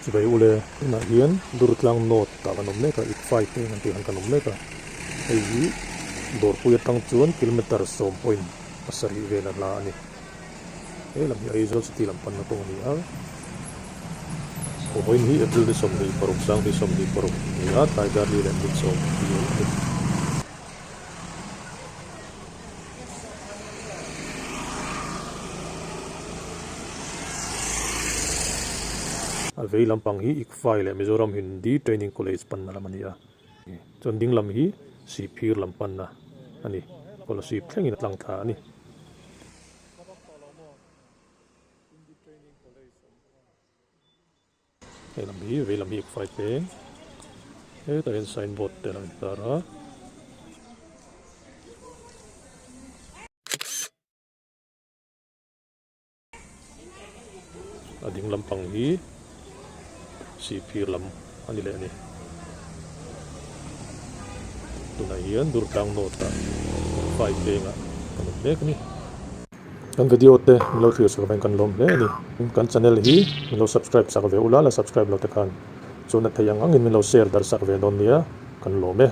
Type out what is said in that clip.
Chibai ule tunah hian Durtlang North tah kan awm mek a, Ikfai peng an tih han kan awm mek a. Hei hi Dawrpui atang chuan kilometre 7.7 vel a hla a ni. He lam hi Aizawl city lam panna kawng a ni a. Vawiin hi April ni 26 sang ni 26 a ni a, tlai dar li leh minute sawm tih a ni. A vei lampang hi ICFAI leh Mizoram Hindi Training College panna lam a ni a, chuan ding lam hi Sihphir lam panna a ni, Kolasib thlengin a tlang thla a ni. Hei lam hi vei lam hi ICFAI peng hetah hian signboard te a lo intar a. A ding lampang hi sihphir lam a ni leh a ni. Tunah hian Durtlang North ah ICFAI pengah kan awm mek a ni. Kan video te min lo thlir sak avangin kan lawm hle a ni. Kan channel hi min lo subscribe sak ve ula, la subscribe lo te khan chuan a thei ang angin min lo share darh sak ve dawn nia, kan lawm e.